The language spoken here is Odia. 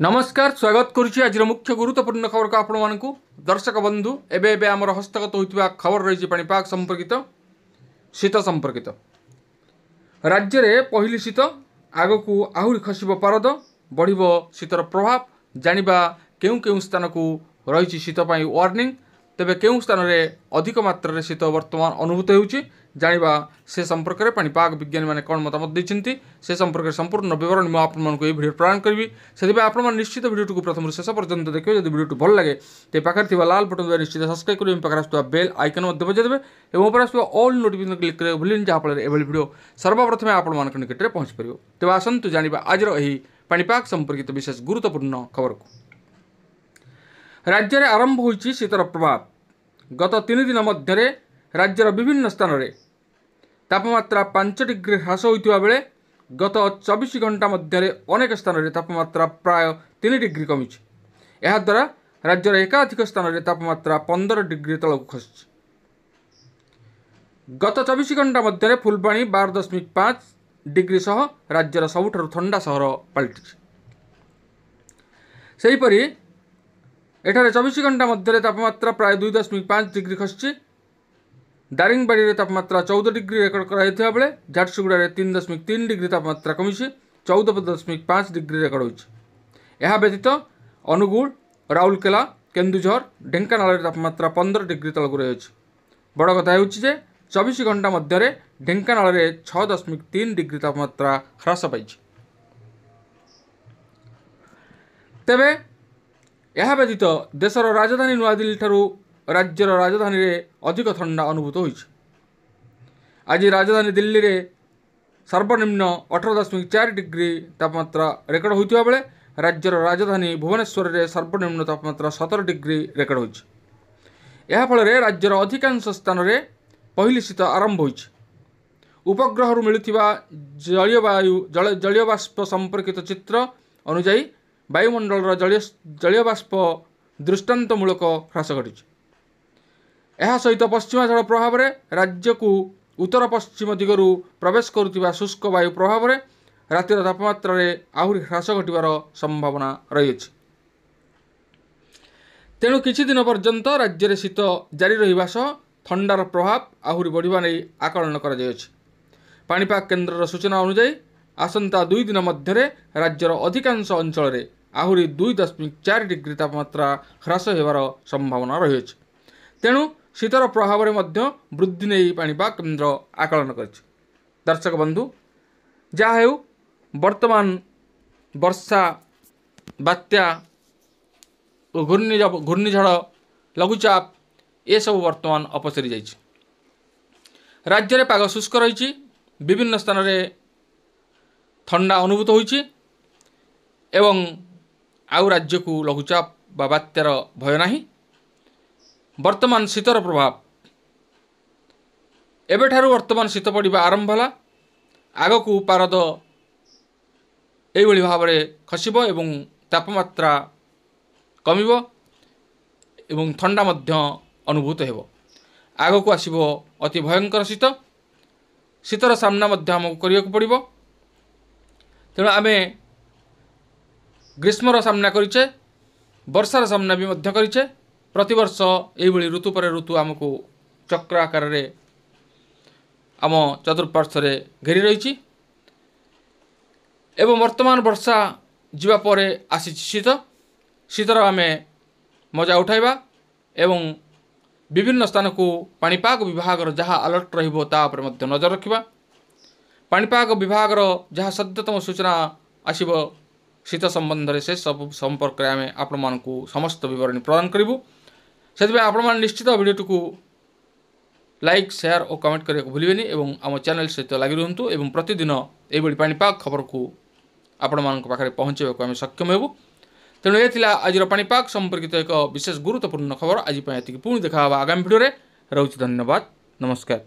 ନମସ୍କାର, ସ୍ୱାଗତ କରୁଛି ଆଜିର ମୁଖ୍ୟ ଗୁରୁତ୍ୱପୂର୍ଣ୍ଣ ଖବରକୁ ଆପଣମାନଙ୍କୁ। ଦର୍ଶକ ବନ୍ଧୁ, ଏବେ ଏବେ ଆମର ହସ୍ତଗତ ହୋଇଥିବା ଖବର ରହିଛି ପାଣିପାଗ ସମ୍ପର୍କିତ, ଶୀତ ସମ୍ପର୍କିତ। ରାଜ୍ୟରେ ପହିଲି ଶୀତ, ଆଗକୁ ଆହୁରି ଖସିବ ପାରଦ, ବଢ଼ିବ ଶୀତର ପ୍ରଭାବ। ଜାଣିବା କେଉଁ କେଉଁ ସ୍ଥାନକୁ ରହିଛି ଶୀତ ପାଇଁ ୱାର୍ଣ୍ଣିଂ, ତେବେ କେଉଁ ସ୍ଥାନରେ ଅଧିକ ମାତ୍ରାରେ ଶୀତ ବର୍ତ୍ତମାନ ଅନୁଭୂତ ହେଉଛି, ଜାଣିବା ସେ ସମ୍ପର୍କରେ ପାଣିପାଗ ବିଜ୍ଞାନୀମାନେ କ'ଣ ମତାମତ ଦେଇଛନ୍ତି, ସେ ସମ୍ପର୍କରେ ସମ୍ପୂର୍ଣ୍ଣ ବିବରଣୀ ମୁଁ ଆପଣମାନଙ୍କୁ ଏହି ଭିଡ଼ିଓ ପ୍ରଦାନ କରିବି। ସେଥିପାଇଁ ଆପଣମାନେ ନିଶ୍ଚିତ ଭିଡ଼ିଓଟିକୁ ପ୍ରଥମରୁ ଶେଷ ପର୍ଯ୍ୟନ୍ତ ଦେଖିବେ। ଯଦି ଭିଡ଼ିଓଟି ଭଲ ଲାଗେ ତେବେ ପାଖରେ ଥିବା ଲାଲ ବଟନ୍ ଦ୍ୱାରା ନିଶ୍ଚିତ ସବସ୍କ୍ରାଇବ୍ କରିବେ, ପାଖରେ ଆସୁଥିବା ବେଲ୍ ଆଇକନ୍ ମଧ୍ୟ ବଜାଇ ଦେବେ ଏବଂ ଉପରେ ଆସୁଥିବା ଅଲ୍ ନୋଟିଫିକେସନ୍ କ୍ଲିକ୍ କରିବାକୁ ଭୁଲିବେନି, ଯାହାଫଳରେ ଏଭଳି ଭିଡ଼ିଓ ସର୍ବପ୍ରଥମେ ଆପଣମାନଙ୍କ ନିକଟରେ ପହଞ୍ଚିପାରିବ। ତେବେ ଆସନ୍ତୁ ଜାଣିବା ଆଜିର ଏହି ପାଣିପାଗ ସମ୍ପର୍କିତ ବିଶେଷ ଗୁରୁତ୍ୱପୂର୍ଣ୍ଣ ଖବରକୁ। ରାଜ୍ୟରେ ଆରମ୍ଭ ହୋଇଛି ଶୀତର ପ୍ରଭାବ। ଗତ 3 ଦିନ ମଧ୍ୟରେ ରାଜ୍ୟର ବିଭିନ୍ନ ସ୍ଥାନରେ ତାପମାତ୍ରା 5 ଡିଗ୍ରୀ ହ୍ରାସ ହୋଇଥିବା ବେଳେ ଗତ 24 ଘଣ୍ଟା ମଧ୍ୟରେ ଅନେକ ସ୍ଥାନରେ ତାପମାତ୍ରା ପ୍ରାୟ 3 ଡିଗ୍ରୀ କମିଛି। ଏହାଦ୍ୱାରା ରାଜ୍ୟର ଏକାଧିକ ସ୍ଥାନରେ ତାପମାତ୍ରା 15 ଡିଗ୍ରୀ ତଳକୁ ଖସିଛି। ଗତ 24 ଘଣ୍ଟା ମଧ୍ୟରେ ଫୁଲବାଣୀ 12.5 ଡିଗ୍ରୀ ସହ ରାଜ୍ୟର ସବୁଠାରୁ ଥଣ୍ଡା ସହର ପାଲଟିଛି। ସେହିପରି ଏଠାରେ 24 ଘଣ୍ଟା ମଧ୍ୟରେ ତାପମାତ୍ରା ପ୍ରାୟ 2.5 ଡିଗ୍ରୀ ଖସିଛି। ଦାରିଙ୍ଗବାଡ଼ିରେ ତାପମାତ୍ରା 14 ଡିଗ୍ରୀ ରେକର୍ଡ କରାଯାଇଥିବା ବେଳେ ଝାରସୁଗୁଡ଼ାରେ 3.3 ଡିଗ୍ରୀ ତାପମାତ୍ରା କମିଛି, 14.5 ଡିଗ୍ରୀ ରେକର୍ଡ ହୋଇଛି। ଏହା ବ୍ୟତୀତ ଅନୁଗୁଳ, ରାଉରକେଲା, କେନ୍ଦୁଝର, ଢେଙ୍କାନାଳରେ ତାପମାତ୍ରା 15 ଡିଗ୍ରୀ ତଳକୁ ରହିଅଛି। ବଡ଼ କଥା ହେଉଛି ଯେ 24 ଘଣ୍ଟା ମଧ୍ୟରେ ଢେଙ୍କାନାଳରେ 6.3 ଡିଗ୍ରୀ ତାପମାତ୍ରା ହ୍ରାସ ପାଇଛି। ତେବେ ଏହା ବ୍ୟତୀତ ଦେଶର ରାଜଧାନୀ ନୂଆଦିଲ୍ଲୀଠାରୁ ରାଜ୍ୟର ରାଜଧାନୀରେ ଅଧିକ ଥଣ୍ଡା ଅନୁଭୂତ ହୋଇଛି। ଆଜି ରାଜଧାନୀ ଦିଲ୍ଲୀରେ ସର୍ବନିମ୍ନ 18.4 ଡିଗ୍ରୀ ତାପମାତ୍ରା ରେକର୍ଡ ହୋଇଥିବା ବେଳେ ରାଜ୍ୟର ରାଜଧାନୀ ଭୁବନେଶ୍ୱରରେ ସର୍ବନିମ୍ନ ତାପମାତ୍ରା 17 ଡିଗ୍ରୀ ରେକର୍ଡ ହୋଇଛି। ଏହାଫଳରେ ରାଜ୍ୟର ଅଧିକାଂଶ ସ୍ଥାନରେ ପହିଲି ଶୀତ ଆରମ୍ଭ ହୋଇଛି। ଉପଗ୍ରହରୁ ମିଳୁଥିବା ଜଳୀୟବାଷ୍ପ ସମ୍ପର୍କିତ ଚିତ୍ର ଅନୁଯାୟୀ ବାୟୁମଣ୍ଡଳର ଜଳୀୟବାଷ୍ପ ଦୃଷ୍ଟାନ୍ତମୂଳକ ହ୍ରାସ ଘଟିଛି। ଏହା ସହିତ ପଶ୍ଚିମା ଝଡ଼ ପ୍ରଭାବରେ ରାଜ୍ୟକୁ ଉତ୍ତର ପଶ୍ଚିମ ଦିଗରୁ ପ୍ରବେଶ କରୁଥିବା ଶୁଷ୍କ ବାୟୁ ପ୍ରଭାବରେ ରାତିର ତାପମାତ୍ରାରେ ଆହୁରି ହ୍ରାସ ଘଟିବାର ସମ୍ଭାବନା ରହିଅଛି। ତେଣୁ କିଛି ଦିନ ପର୍ଯ୍ୟନ୍ତ ରାଜ୍ୟରେ ଶୀତ ଜାରି ରହିବା ସହ ଥଣ୍ଡାର ପ୍ରଭାବ ଆହୁରି ବଢ଼ିବା ନେଇ ଆକଳନ କରାଯାଇଅଛି। ପାଣିପାଗ କେନ୍ଦ୍ରର ସୂଚନା ଅନୁଯାୟୀ ଆସନ୍ତା 2 ଦିନ ମଧ୍ୟରେ ରାଜ୍ୟର ଅଧିକାଂଶ ଅଞ୍ଚଳରେ ଆହୁରି 2.4 ଡିଗ୍ରୀ ତାପମାତ୍ରା ହ୍ରାସ ହେବାର ସମ୍ଭାବନା ରହିଅଛି। ତେଣୁ ଶୀତର ପ୍ରଭାବରେ ମଧ୍ୟ ବୃଦ୍ଧି ନେଇ ପାଣିପାଗ କେନ୍ଦ୍ର ଆକଳନ କରିଛି। ଦର୍ଶକ ବନ୍ଧୁ, ଯାହା ହେଉ ବର୍ତ୍ତମାନ ବର୍ଷା, ବାତ୍ୟା ଓ ଘୂର୍ଣ୍ଣିଝଡ଼, ଲଘୁଚାପ ଏସବୁ ବର୍ତ୍ତମାନ ଅପସରି ଯାଇଛି। ରାଜ୍ୟରେ ପାଗ ଶୁଷ୍କ ରହିଛି। ବିଭିନ୍ନ ସ୍ଥାନରେ ଥଣ୍ଡା ଅନୁଭୂତ ହୋଇଛି ଏବଂ ଆଉ ରାଜ୍ୟକୁ ଲଘୁଚାପ ବା ବାତ୍ୟାର ଭୟ ନାହିଁ। ବର୍ତ୍ତମାନ ଶୀତର ପ୍ରଭାବ ଏବେଠାରୁ ବର୍ତ୍ତମାନ ଶୀତ ପଡ଼ିବା ଆରମ୍ଭ ହେଲା। ଆଗକୁ ପାରଦ ଏଇଭଳି ଭାବରେ ଖସିବ ଏବଂ ତାପମାତ୍ରା କମିବ ଏବଂ ଥଣ୍ଡା ମଧ୍ୟ ଅନୁଭୂତ ହେବ। ଆଗକୁ ଆସିବ ଅତି ଭୟଙ୍କର ଶୀତ। ଶୀତର ସାମ୍ନା ମଧ୍ୟ ଆମକୁ କରିବାକୁ ପଡ଼ିବ। ତେଣୁ ଆମେ ଗ୍ରୀଷ୍ମର ସାମ୍ନା କରିଛେ, ବର୍ଷାର ସାମ୍ନା ବି ମଧ୍ୟ କରିଛେ। ପ୍ରତିବର୍ଷ ଏଇଭଳି ଋତୁ ପରେ ଋତୁ ଆମକୁ ଚକ୍ର ଆକାରରେ ଆମ ଚତୁଃପାର୍ଶ୍ୱରେ ଘେରି ରହିଛି ଏବଂ ବର୍ତ୍ତମାନ ବର୍ଷା ଯିବା ପରେ ଆସିଛି ଶୀତ। ଶୀତର ଆମେ ମଜା ଉଠାଇବା ଏବଂ ବିଭିନ୍ନ ସ୍ଥାନକୁ ପାଣିପାଗ ବିଭାଗର ଯାହା ଆଲର୍ଟ ରହିବ ତା ଉପରେ ମଧ୍ୟ ନଜର ରଖିବା। ପାଣିପାଗ ବିଭାଗର ଯାହା ସଦ୍ୟତମ ସୂଚନା ଆସିବ ଶୀତ ସମ୍ବନ୍ଧରେ ସେ ସବୁ ସମ୍ପର୍କରେ ଆମେ ଆପଣମାନଙ୍କୁ ସମସ୍ତ ବିବରଣୀ ପ୍ରଦାନ କରିବୁ। ସେଥିପାଇଁ ଆପଣମାନେ ନିଶ୍ଚିତ ଭିଡ଼ିଓଟିକୁ ଲାଇକ୍, ସେୟାର ଓ କମେଣ୍ଟ କରିବାକୁ ଭୁଲିବେନି ଏବଂ ଆମ ଚ୍ୟାନେଲ୍ ସହିତ ଲାଗି ରୁହନ୍ତୁ ଏବଂ ପ୍ରତିଦିନ ଏଇଭଳି ପାଣିପାଗ ଖବରକୁ ଆପଣମାନଙ୍କ ପାଖରେ ପହଞ୍ଚାଇବାକୁ ଆମେ ସକ୍ଷମ ହେବୁ। ତେଣୁ ଏ ଥିଲା ଆଜିର ପାଣିପାଗ ସମ୍ପର୍କିତ ଏକ ବିଶେଷ ଗୁରୁତ୍ୱପୂର୍ଣ୍ଣ ଖବର। ଆଜି ପାଇଁ ଏତିକି। ପୁଣି ଦେଖା ହେବା ଆଗାମୀ ଭିଡ଼ିଓରେ। ରହୁଛି, ଧନ୍ୟବାଦ, ନମସ୍କାର।